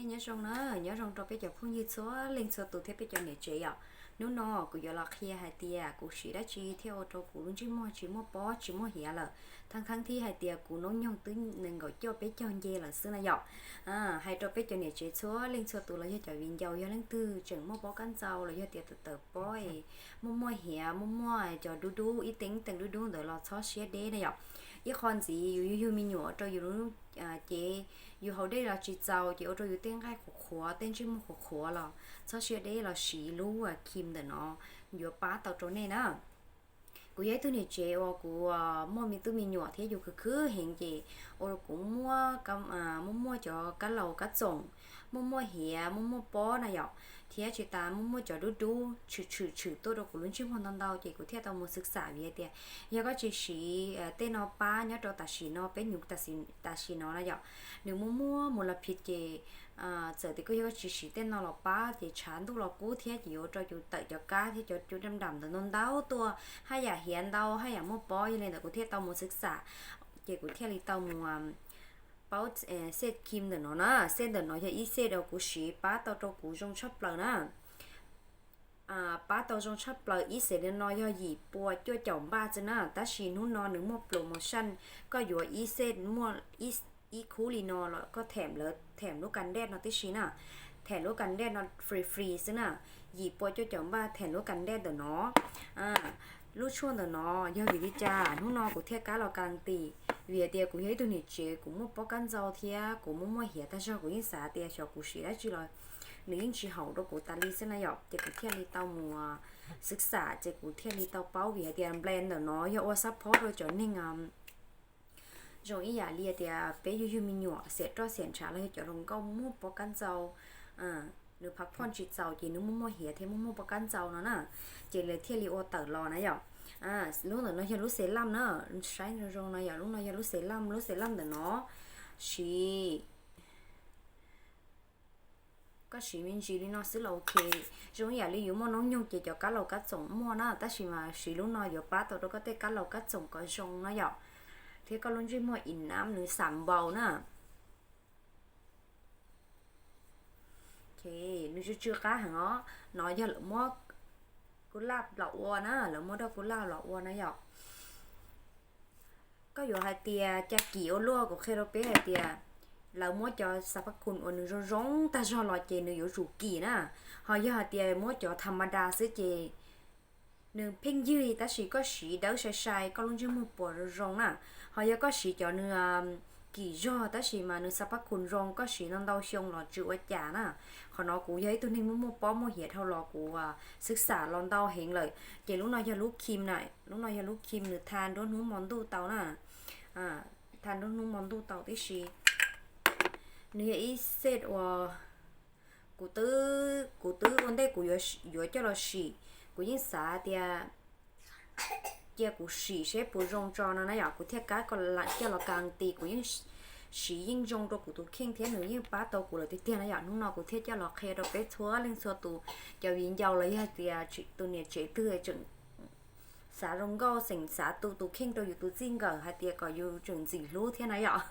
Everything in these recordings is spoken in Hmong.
Nyob zoo na, nyob zoo rau peb cov phooj ywg txhua leej txhua tus thiab peb cov niam tsev yom. Hnub no kuv yuav los qhia hais tias kuv siv dab tsi thiaj ua rau kuv lub ntsej muag tsis muaj pob tsis muaj hiav lawm, thaj thaj thib hais tias kuv noob nyoog twb nees nkaum cuaj peb caug nce lawm xwb na yom. Hais rau peb cov niam tsev txhua leej txhua tus los yog cov viv ncaus yog leej twg tseem muaj pob kab ntxau los yog tias tawm tawm pob, muaj muaj hiav, muaj muaj cov dub dub ib teev teev dub dub ntawd los txhob siab deb na yom. Ib qho ntxiv yus yug yug me nyuam rau yus lub cev, yus haus dej los tsis txaus ces ua rau yus tej nqaij qhuav qhuav tej ntsej muag qhuav qhuav los txhob siab deb los siv lub cream ntawm no, yuav pab tau rau nej na. Kuv yog ib tug niam tsev uas kuv muaj me tub me nyuam thiab yus khwv khwv heev ces ua rau kuv muaj muaj muaj cov kab laus kab txoom, muaj muaj hiav, muaj muaj pob na yom, thiab tsis tas muaj muaj cov dub dub tshwm tshwm tshwm tuaj rau kuv lub ntsej muag ntau ntau ces kuv thiaj tau mus xwv xam vim hais tias yog koj tsis siv tej no pab nyob rau tam sim no peb nyuv tam sim no na yom, nws muaj muaj mus los phiv ces txawm tias koj yog koj tsis siv tej no los pab ces tshav ntuj los kub thiab ces yuav ua rau yus tawm cov kab thiab cov cub dam dam ntawd ntau ntau tuaj, haj yam hiav ntau haj yam muaj pob. Yog li ntawd kuv thiaj tau mus xwv xam, ces kuv thiaj li tau mus paub set cream ntawm no na. Set ntawm no yog ib set uas kuv siv pab tau rau kuv zoo tshaj plaws na. Pab tau zoo tshaj plaws ib set li no yog yim pua cuaj caum npaj xwb na, tab sis hnub no nws muaj promotion, koj yuav ib set muaj ib khub li no los koj them lawv them lub kas dej no tib si na, them lub kas dej no free free xwb na, yim pua cuaj caum npaj them lub kas dej ntawm no. Lub tshuaj ntawm no yog vim li cas hnub no kuv thiaj kab los kas tis, vim hais tias kuv yog ib tug niam tsev kuv muaj pob kab ntxau thiab kuv muaj muaj hiav tag zog, kuv yeej xav tias xyov kuv siv dab tsi los nws yeej tsis haum rau kuv tas li xwb na yom, ces kuv thiaj li tau mus xwv xam ces kuv thiaj li tau paub vim hais tias brand ntawm no yog ua support rau cov neeg zoo ib yam li tias peb yug yug me nyuam xiam roj xiam ntshav los yog cov hluas nkauj muaj pob kab ntxau, nws phav phoj tsis txaus ces nws muaj muaj hiav thiab muaj muaj pob kab ntxau no na, ces lawv thiaj li ua tawm los na yom. Lub ntawm no yog lub serum na, saib zoo zoo no yom, lub no yog lub serum, lub serum ntawm no siv koj siv me ntsis li no xwb los ok. Zoo ib yam li yus muaj noob nyoog ces cov kab laus kab txoom muaj na, tab sis mas siv lub no yuav pab tau rau koj tej kab laus kab txoom kom zoo na yom, thiab koj lub ntsej muag ib nab nws xam npaum na. Nws tsw tsw qab heev os, no yog lawv muab kuj laj los ua na, lawv muab doj kuj laj los ua na yom. Koj yuav hais tias cas kim ua luaj, kuv qhia rau peb hais tias lawv muab cov xav pab khun uas nws zoo zoo tag zog los ces nws yuav tsum kim na, ho yog hais tias muab cov tha ma da xwb ces nws pheej ywg tab sis koj siv dawb sai sai koj lub ntsej muag puas zoo zoo na, ho yog koj siv cov nws kim zog tab sis mas nws xav pab khun zoo koj siv ntau ntau xyoo los tsis ua cas na. Qhov no kuv yog ib tug neeg muaj muaj pob muaj hiav dhau los kuv xwb xam los ntau heev lawm, ces lub no yog lub cream na, lub no yog lub cream nws tha nruab hnub hmo ntuj tau na, tha nruab hnub hmo ntuj tau tib si. Nws yog ib set uas kuv twb, kuv twb ua ntej kuv yuav coj los sim, kuv yeej xav tias cia kuv sim seb puas zoo tso no na yom, kuv thiaj kam coj los kas tis, kuv yeej siv yeej zoo rau kuv tus kheej thiab nws yeej pab tau kuv lawm tiag tiag na yom. Hnub no kuv thiaj coj los qhia rau peb txhua leej txhua tus, cov viv ncaus los yog tias tus niam tsev twg tseem xav zoo nkauj xeem xav tu tus kheej rau yus tus txij nkawm hais tias kom yus tseem ntxim hlub thiab na yom.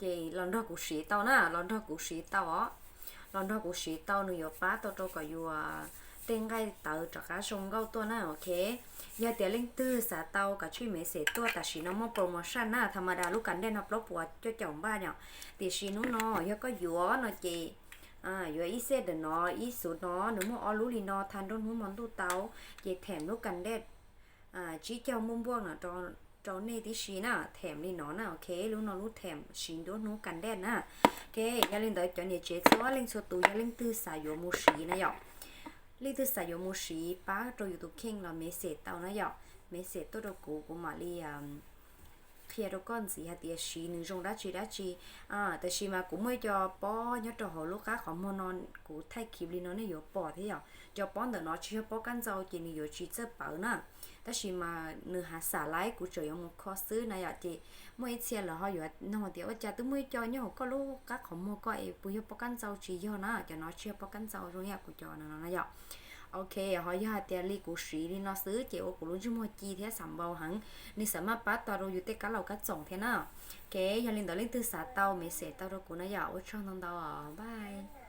Ces los nrog kuv siv tau na, los nrog kuv siv tau os. Los nrog kuv siv tau nws yuav pab tau rau kom yus tej nqaij tawv rov qab zoo nkauj tuaj na, ok. Yog tias leej twg xav tau kav tsij me xes tuaj, tam sim no muaj promotion na, tha ma da lub kas dej no plaub puas cuaj caum npaj yom, tiam sis hnub no yog koj yuav no ces yuav ib set ntawm no, ib xuv no, nws muaj ob lub li no, tha nruab hnub hmo ntuj tau, ces them lub kas dej tsib caug npuaj npuaj no rau nej tib si na, them li no na, ok. Lub no lub them siv nruab hnub kas dej na, ok. Yog li ntawd cov niam tsev txhua leej txhua tus yog leej twg xav yuav mus siv na yom, leej twg xav yuav mus siv pab rau yus tus kheej los me xes tau na yom, me xes tuaj rau kuv, kuv mam li qhia rau koj ntxiv hais tias siv nws zoo dab tsi dab tsi. Tab sis mas kuv muaj ib co pob nyob rau hauv lub qab qhov muag no, kuv thaij clip li no nej yuav pom thiab yom. Cov pob ntawm no tsis yog pob kab ntxau ces nws yuav tsis txawj pawv na, tab sis mas nws hav xam laib kuv tseem yuav mus kho xwb na yom. Ces muaj ib txhia lawv ho yuav nug tias ua cas twb muaj ib co nyob hauv koj lub qab qhov muag koj es puas yog pob kab ntxau, tsis yog na, cov no tsis yog pob kab ntxau zoo yam kuv cov no no na yom. Ok, ho yog hais tias li kuv siv li no xwb ces ua kuv lub ntsej muag ci thiab xav npau heev, nws xav maj pab tau rau yus tej kab laus kab txoom thiab na. Ok, yog li ntawd leej twg xav tau message tau rau kuv na yom, ua tsaug ntau ntau os, bye.